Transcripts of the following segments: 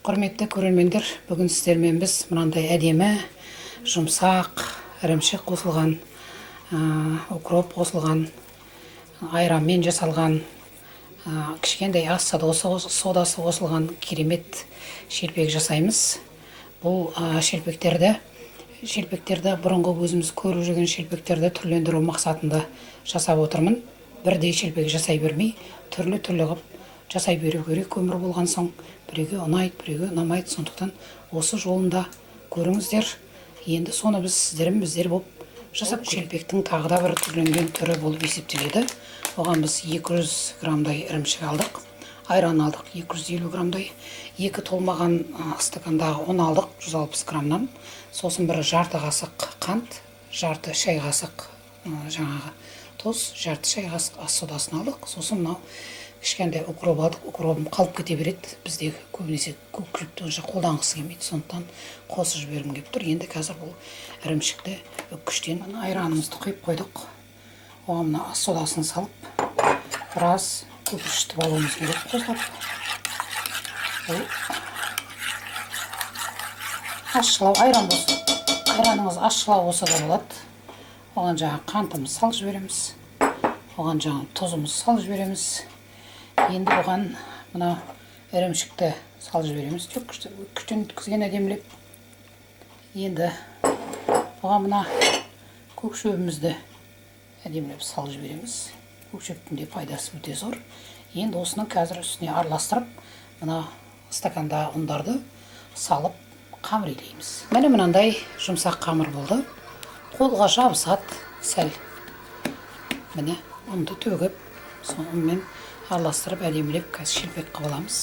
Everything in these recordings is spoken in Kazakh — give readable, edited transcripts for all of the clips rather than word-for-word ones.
Құрметті көрермендер, бүгін сіздермен біз мынандай әдемі, жұмсақ, ірімшік қосылған, укроп қосылған, айранмен жасалған, кішкентай ас содасы қосылған керемет шелпек жасаймыз. Бұл шелпектерді бұрынғы өзіміз көріп жүрген шелпектерді түрлендіру мақсатында жасап отырмын. Бірдей шелпек жасай бермей, түрлі-түрлі қылып жасай беру керек. Өмір болған соң біреуге ұнайды, біреуге ұнамайды. Сондықтан осы жолында көріңіздер. Енді соны біз сіздермен біздер болып жасап, шелпектің тағы да бір түрленген түрі болып есептеледі. Оған біз 200 граммдай ірімшік алдық, айран алдық 250 граммдай, екі толмаған стакандағы ұн алдық 160 граммнан, сосын бір жарты қасық қант, жарты шай қасық жаңағы тұз, жарты шай қасық ас содасын алдық. Сосын мынау кішкентай укроп алдық. Укробым қалып кете береді, бізде көбінесе көк шөпті онша қолданғысы келмейді, сондықтан қосып жібергім келіп тұр. Енді қазір бұл ірімшікті үккіштен айранымызды құйып қойдық. Оған мына ас содасын салып, біраз көпіршітіп алуымыз керек қосылып. Бұл ащылау айран болса, айраныңыз ащылау болса да болады. Оған жаңағы қантымызды салып жібереміз, оған жаңағы тұзымызды салып жібереміз. Енді бұған мына ірімшікті салып жібереміз, күштен өткізген әдемілеп. Енді бұған мына көк шөбімізді әдемілеп салып жібереміз. Көк шөптің де пайдасы өте зор. Енді осыны қазір үстіне араластырып, мына стакандағы ұндарды салып қамыр илейміз. Міне, мынандай жұмсақ қамыр болды. Қолға жабысады сәл. Міне, ұнды төгіп, сол ұнмен араластырып әдемілеп қазір шелпек қылып аламыз.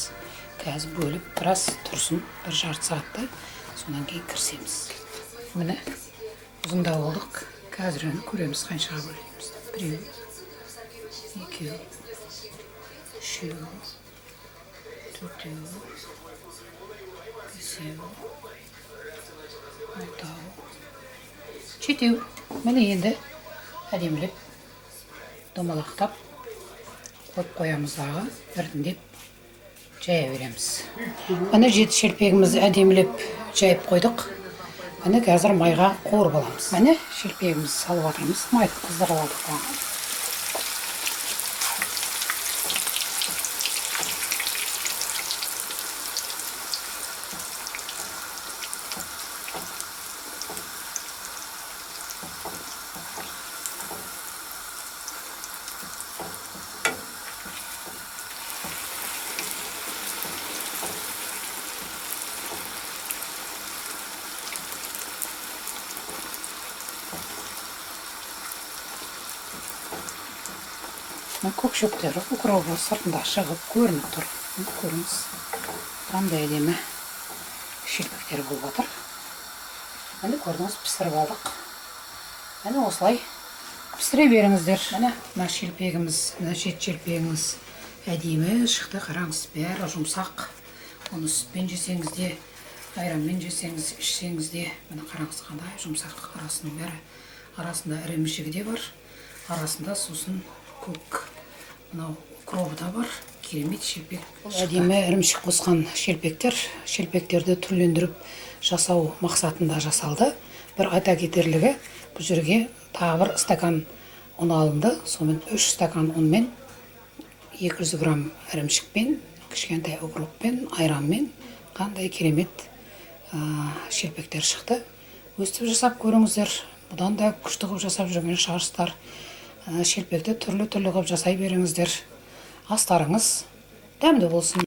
Қазір бөліп біраз тұрсын, бір жарты сағаттай, содан кейін кірісеміз. Міне, ұзындау болдық. Қазір енді көреміз қаншаға бөлеміз. Біреу, екеу, үшеу, төртеу, бесеу, алтау, жетеу. Міне, енді әдемілеп домалақтап қойып қоямыз дағы, біртіндеп жая береміз. Міне, жеті шелпегімізді әдемілеп жайып қойдық. Міне, қазір майға қуырып аламыз. Міне, шелпегімізді салып жатырмыз. Майды қыздырып алдық бағана. Мына көк шөптері, укробы сыртында шығып көрініп тұр. Міне, көріңіз, қандай әдемі шелпектер болып жатыр. Міне, көрдіңіз, пісіріп алдық. Міне, осылай пісіре беріңіздер. Міне, мына шелпегіміз, мына жеті шелпегіміз әдемі шықты. Қараңыз, бәрі жұмсақ. Оны сүтпен жесеңіз де, айранмен жесеңіз, ішсеңіз де, міне, қараңыз, қандай жұмсақ. Арасының бәрі, арасында ірімшігі де бар, арасында сосын көк мынау укробы да бар. Керемет шелпек. Әдемі ірімшік қосқан шелпектер. Шелпектерді түрлендіріп жасау мақсатында жасалды. Бір айта кетерлігі, бұл жерге тағы бір стакан ұн алынды. Сонымен 3 стакан ұнмен, 200 грамм ірімшікпен, кішкентай укроппен, айранмен қандай керемет шелпектер шықты. Өстіп жасап көріңіздер. Бұдан да күшті қылып жасап жүрген шығарсыздар. Шелпекті түрлі-түрлі қылып жасай беріңіздер. Астарыңыз дәмді болсын.